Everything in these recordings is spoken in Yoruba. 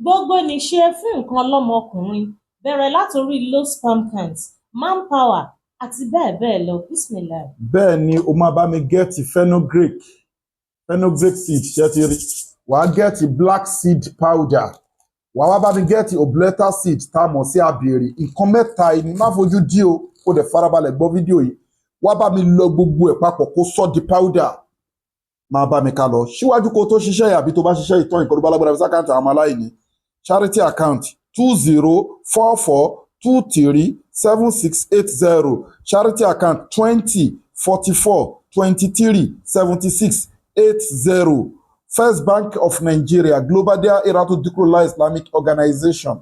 Gbogbo nìṣe fún nǹkan lọ́mọkùnrin, bẹ̀rẹ̀ látorí low sperm count, manpower àti bẹ́ẹ̀ bẹ́ẹ̀ lọ. Bismillah. Bẹ́ẹ̀ ni, o máa bá mi get fenugreek, fenugreek seed. Ṣé ti rí? Wàá get black seed powder, wàá wá bá mi get oblata seed tá a mọ̀ sí abèrè. Nǹkan mẹ́ta yìí ni, má fojú dí o, kó dẹ̀ farabalẹ̀ gbọ́ fídíò yìí. Wá bá mi lọ gbogbo ẹ̀ papọ̀, kó sọ di powder. Máa bá mi ká lọ síwájú kó tó ṣiṣẹ́ yìí, àbí tó bá ṣiṣẹ́ ìtọ́ nǹkan tó bá lágbára, fi sí account àwọn ọmọ aláìní. Charity account, 2044237680. Charity account, 2044237680. First Bank of Nigeria, Global Dahiratu Dhikrlahi Islamic Organization.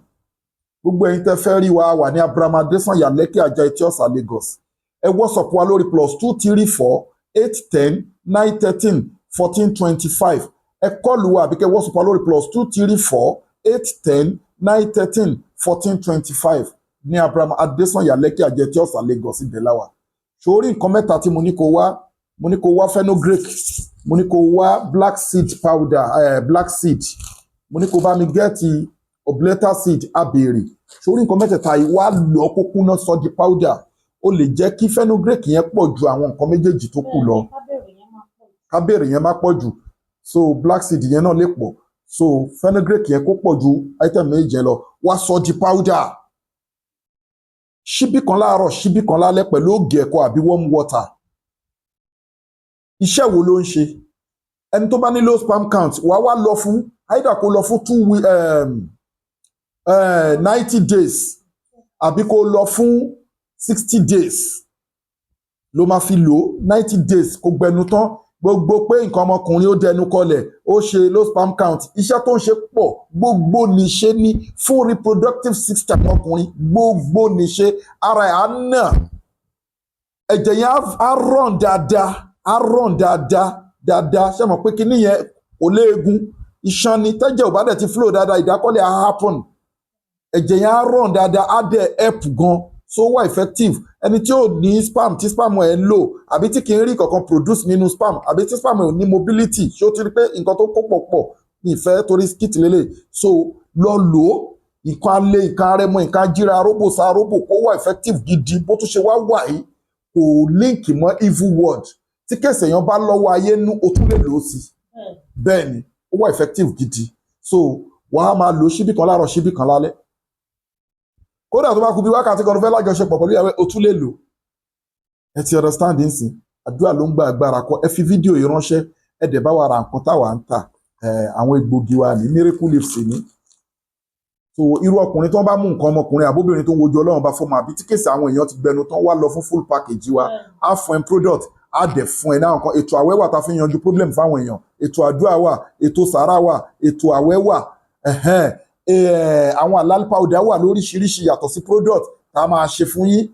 Gbogbo ẹ̀yin tẹ́ fẹ́ rí wa, wà ní Abraham Adesanya, Lekki Ajah, Etí-Ọ̀sà, Lagos. Ẹ WhatsApp wa lórí +234 810 913 1425. Ẹ call wa àbí kẹ́ WhatsApp wa lórí +234 810 913 1425 ní Abraham Adesanya, Lekki Ajah, Etí-Ọ̀sà, Lagos. Ibẹ̀ la wà. Sórí nǹkan mẹ́ta tí mo ní kó wá, mo ní kó wá fenugreek, mo ní kó wá black seed powder, black seed, mo ní kó bá mi get oblata seed, abèrè. Sórí nǹkan mẹ́tẹ̀ẹ̀ta yìí, wá lọ kó kúnná, sọ di powder. Ó lè jẹ́ kí fenugreek yẹn pọ̀ ju àwọn nǹkan méjèèjì tó kù lọ. Kábèrè yẹn máa pọ̀ jù. Kábèrè yẹn má pọ̀ jù, so black seed yẹn náà lè pọ̀, so fenugreek yẹn kó pọ̀ ju item méjì yẹn lọ. Wá sọ di powder, ṣíbí kan láàárọ̀, ṣíbí kan lálẹ́, pẹ̀lú ògì ẹ̀kọ àbí warm water. Iṣẹ́ wo ló ń ṣe? Ẹni tó bá ní low sperm count, wàá wá lọ fún either kó lọ fún two 90 days àbí kó lọ fún 60 days. Ló máa fi lò 90 days kó gbẹnu tán. Gbogbo pé nǹkan ọmọkùnrin ó dẹnu kọlẹ̀, ó ṣe low sperm count, iṣẹ́ tó ń ṣe pọ̀. Gbogbo nìṣe ní fún reproductive system ọkùnrin. Gbogbo nìṣe ara ẹ̀ á nà, ẹ̀jẹ̀ yẹn á ràn dáadáa, á ràn dáadáa dáadáa. Ṣé mọ̀ pé kinní yẹn kò léegun, iṣan ni. Tẹ́jẹ̀ ò bá dẹ̀ ti flow dáadáa, ìdákọ́lẹ̀ á happen. Ẹ̀jẹ̀ yẹn á ràn dáadáa, á dẹ̀ help gan, so wà effective. Ẹni tí ò ní sperm, tí sperm ẹ̀ ń lò, àbí tí kì í rí kankan produce nínú sperm, àbí tí sperm ẹ̀ ò ní mobility, ṣé ó ti rí pé nǹkan tó kó pọ̀ pọ̀ ní ìfẹ́ torí skit lélẹ̀? So lọ lò ó. Nǹkan alẹ́, nǹkan arẹmọ, nǹkan ajíra, aróbòsá aróbò, kó wà effective gidi. Bó tún ṣe wá wà yìí, kò link mọ́ evil word. Tí case èèyàn bá lọ́wọ́ ayé nú, o tún lè lò ó sí. Bẹ́ẹ̀ ni, ó wà effective gidi. So wàá máa lò ṣíbí kan láàárọ̀, ṣíbí kan lálẹ́. Kódà tó bá kú bí wákàtí kan tó fẹ́ lájọṣepọ̀ pẹ̀lú ìyàwó, o tún lè lò. Ẹ ti understand nsìn? Àdúrà ló ń gba, agbára kọ. Ẹ fi fídíò yìí ránṣẹ́, ẹ dẹ̀ bá wa ra nǹkan táwa ń tà. Ẹ àwọn egbògi wa ní miracle leaves ní. So irú ọkùnrin tó ń bá mú nǹkan ọmọkùnrin, àbóbìnrin tó ń wojú Ọlọ́run bá fọmọ, àbí tí case àwọn èèyàn ti gbẹnu tán, wá lọ fún full package wa. Á fún ẹ product, á dẹ̀ fún ẹ náà nǹkan. Ètò àwẹ̀ wà tá a fi ń yanjú problem fáwọn èèyàn. Ètò àdúrà wà, ètò sàárà wà, ètò àwẹ̀ wà. Ẹ̀hẹ́n, àwọn halal powder wà lóríṣiríṣi, yàtọ̀ sí product tá a máa ṣe fún yín.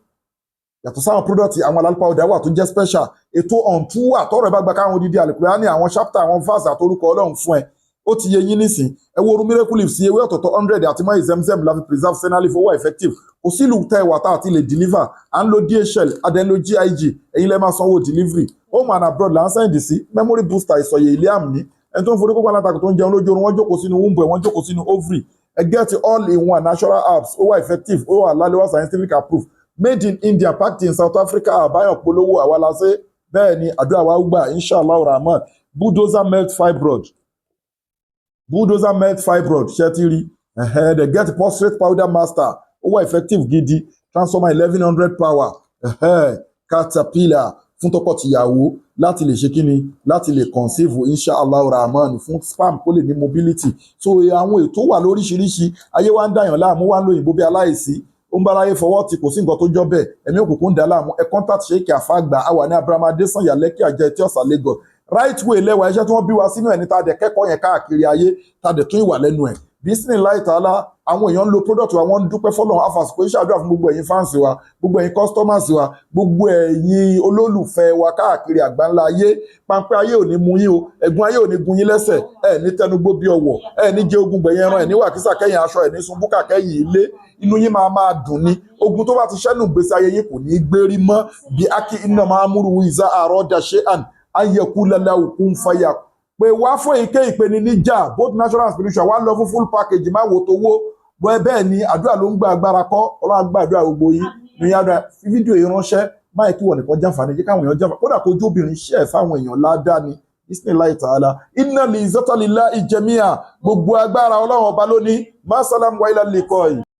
Yàtọ̀ sáwọn product, àwọn halal powder wà tó jẹ́ special. Ètò ọ̀ǹtú wà, tọrọ ẹ bá gba káwọn odidi Àlùkùránì, àwọn chapter, àwọn verse àtorúkọ Ọlọ́run fún ẹ. Ó ti yé yín nísìn? Ẹ wo orú miracle leaves, ewé ọ̀tọ̀ọ̀tọ̀ 100 àti mọ́ zemzem la fi preserve senna leaf. Ó wà effective. Kò sí ìlú tẹ́ wà tá a ti lè deliver. À ń lo DHL, a dẹ̀ ń lo GIG. Ẹ̀yin lẹ́ máa sanwó delivery. Home and abroad là ń send sí. Memory booster, ìsọ̀yè ilé àmì, ẹni tó ń forí kókó alátakò, tó ń jẹun lójú oorun, wọ́n jókòó sínú womb ẹ̀, wọ́n jókòó sínú ovary. Ẹ get all in one natural herbs. Ó wà effective, ó wà lálẹ́wà, scientific approved, made in India, packed in South Africa. Àbáyọ̀ polówó, àwa la ṣe. Bẹ́ẹ̀ ni, àdúrà wa gbà, inshallah rahman. Bulldozer melt fibroid, bulldozer melt fibroid, ṣe ti rí? Ẹ̀hẹ́n, they get prostate powder master. Ó wà effective gidi. Transformer 1100 power. Ẹ̀hẹ́n, caterpillar fún tọkọtìyàwó láti lè ṣe kíni, láti lè conceive, inshallah rahman, fún sperm kó lè ní mobility. So àwọn ètò wà lóríṣiríṣi. Ayé wa ń dàyàn láàmú, wa ń lo òyìnbó bí aláìsí, ó ń báráyé fọwọ́ tí kò sí nǹkan tó jọ bẹ́ẹ̀. Ẹ̀mí òkùnkùn ń dà láàmú. Ẹ contact Sheikh Afagba. A wà ní Abraham Adesanya, Lekki Ajah, Etí Ọ̀sà, Lagos. Right way lẹ́wà. Iṣẹ́ tí wọ́n bí wa sínú ẹ̀ ní tá a dẹ̀ kẹ́kọ̀ọ́ yẹn káàkiri ayé, tá a dẹ̀ tún ìwà lẹ́nu ẹ̀. Bismillahi ta'ala, àwọn èèyàn ń lo product wa, wọ́n ń dúpẹ́ fọlọ́run. Afàsìkò iṣẹ́ àdúrà fún gbogbo ẹ̀yin fans wa, gbogbo ẹ̀yin customers wa, gbogbo ẹ̀yin olólùfẹ́ wa káàkiri àgbáńlá ayé. Páńpẹ́ ayé ò ní mú yín o, ẹ̀gún ayé ò ní gun yín lẹ́sẹ̀. Ẹ̀ ní tẹnugbó bí ọwọ̀, ẹ̀ ní jẹ ogun gbẹ̀yìn ẹran, ẹ̀ ní wàkísà kẹ́yìn aṣọ, ẹ̀ ní sun búkà kẹ́yìn ilé. Inú yín máa máa dùn ni. Ogun tó bá ti ṣẹ́nu gbèsè ayé yín kò ní í gbérí mọ́. Bí aki iná máa múru ìzá àrọ́ dàṣẹ́ àn ayẹkú lálẹ́ òkun fàyà. Pé wá fún èyíkéyìí ìpèníjà, both natural and spiritual. Wá lọ fún full package, má wo tówó bọ́ ẹ. Bẹ́ẹ̀ ni, àdúrà ló ń gba agbára kọ́. Ọlọ́run á gbàdúrà gbogbo yín ní yàrá. Fi fídíò yìí ránṣẹ́, má yẹ kí wọ́n nìkan jàǹfààní, jẹ́ káwọn èèyàn jàǹfààní. Kódà kó ojú obìnrin ṣe ẹ̀ fáwọn èèyàn ládàá ni. Bismillahi ta'ala, inna li zata lillahi jami'a. Gbogbo agbára, Ọlọ́run Ọba lónìí. Masalam wa ila liqai.